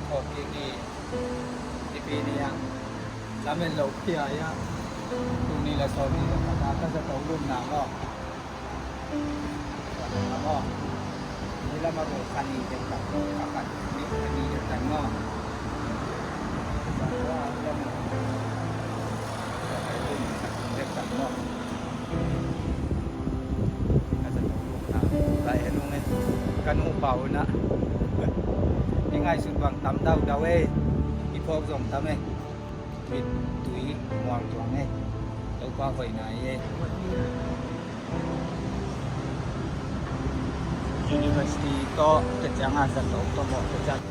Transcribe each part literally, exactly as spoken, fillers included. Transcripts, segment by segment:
Thawhkik ni, Nipi ni ah lamen lo pia ah, tul nih le sawmnih le khat ah ka zato lupna maw? Maw? Ni lam a ruh kha ni dek tak, kha khat ni, kha ni dek tak maw? Dek tak maw? Ka zato lupna ka en ung e. Ka nupa un ah, i ngaihsut bang tam daudau e. I phawk zong tam e. Khitui mual tuang e. Topa hoihna hi e. University tawh tua ciang a zato tawh mawh tua ciang.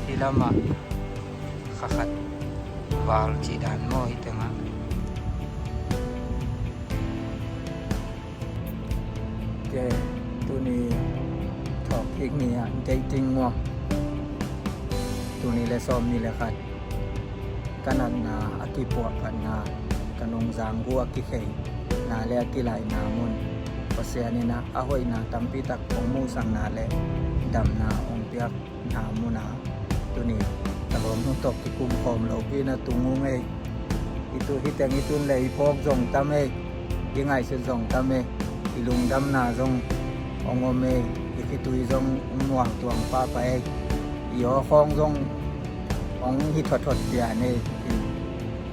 Hih lamah kha khat val cih dan maw, hih tengah. Ok, tuni Thawhkik ni ah dating maw? Tul nih le sawmnih le khat ka natna a kipuahphatna, ka nungzang gu a kikheina le a kilaihna mun, Pasian in ah a hoihna tampi tak hong muhsakna le damna hong piakna mun ah, tuni ka lawmnu tawh kikum khawm lopi na tung ung ei. I tu, hih teng i tun le i phawk zong tam ei. I ngaihsut zong tam ei. I lungdamna zong hong om ei. I khitui zong mual tuang pahpah ei. I aw khawng zong hong hi thotthot pian ei.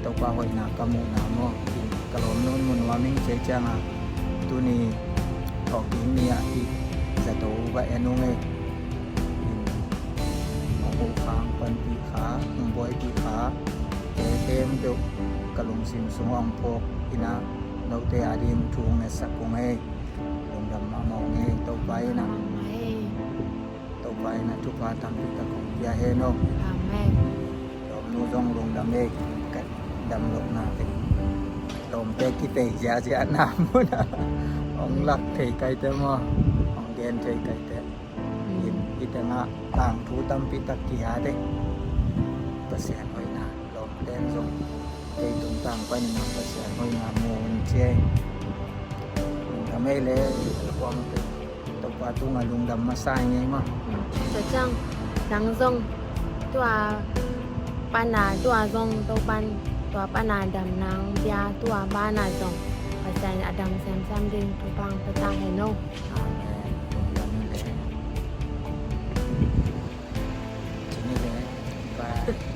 Topa hoihna ka muhna maw? Ka lawmnu, mu nuam ing. Tua ciangah tuni Thawhkik ni ah hih zato va en ung ei. Hong huh kha, hong panpih kha, hong buaipih kha te khempeuh ka lungsim sungah hong phawk in ah, note a ding thu hong ngetsak ung ei. Lungdam mahmah ung ei. Topa in ah, Topa in ah thupha tampi tak hong pia hen aw. Amen. Lawmnu zong lungdam ei. Ka dam lohna teng lawmte kipei ziahziahna mun ah hong lak thei kaite maw, hong gen thei kaite. Hih tengah tangthu tampi tak ki-at ei. Pasian hoihna, lawmte in zong kei tung tang panin ah Pasian hoihna mu un ci ei. Lungdam ei le, kuamte Topa tungah lungdam masa ing ei maw? Tua ciang nang zong tua pana, tua zong Topa'n tua pana damna hong pia, tua banah zong Pasian in a dam semsem ding Topa hong pia ta hen aw. Amen. Lungdam ei le. Ci ni le, bye.